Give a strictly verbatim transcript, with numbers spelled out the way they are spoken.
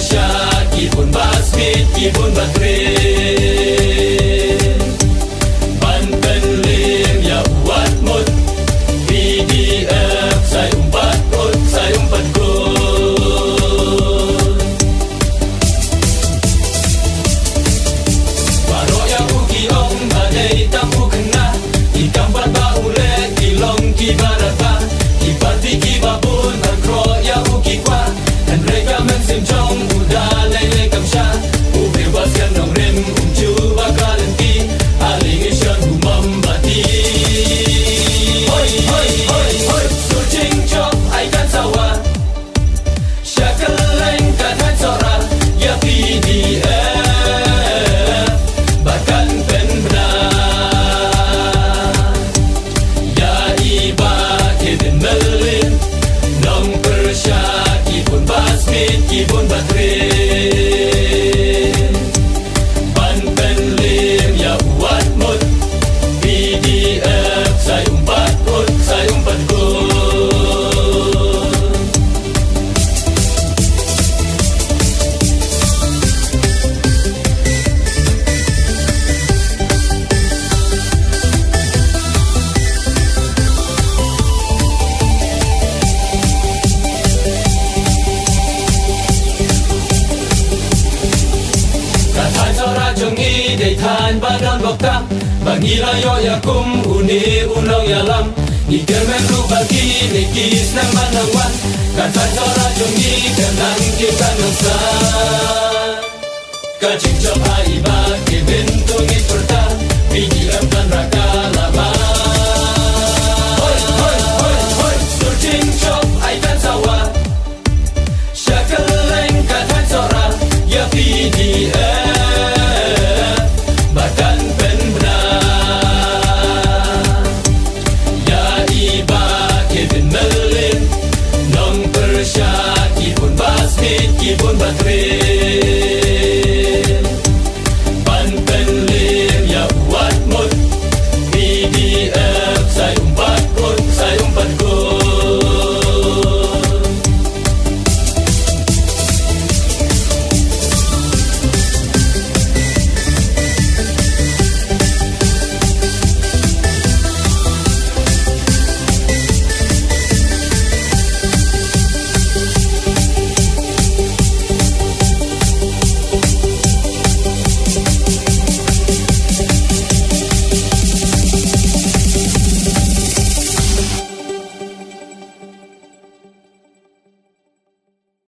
Sha ki bun ba smiej, ki bun ba kren. Ban pynliem ïa u wat mut. P D F sa ym pat kut, sa ym pat kut. Baroh ïa u ki ong ba dei tang u khynnah. Ki kam pat ba u leh, ki long ki ba radbah. Ki party ki ba bun, ban kroh ïa u ki kwah. Hynrei ka mynsiem jong u da lei lei kam shah. U briew ba sngewbha nongrim um ju ba kren ki. Allegation u mombati. Hoi, hoi, hoi, hoi. Sur jingjop ai kan sawa. Sha kylleng ka thaiñ Sohra ïa P D F. Ba kan pynbna. Ïa i Bah Kevin Mylliem, nongpyrshah ki bun ba smiej, ki bun ba kren. Ban pynliem ïa u wat mut. P D F sa ym pat kut, sa ym pat kut. Ka thaiñ Sohra jong ngi dei thaiñ ba don bok tam. Ba ngi la ïoh ïa kum une u nongïalam. Ngi kyrmen ruh ba kine ki snem ban nang wan. Ka thaiñ Sohra jong ngi kan nang kiew kan nang sah. Ka jingjop ha i Bah Kevin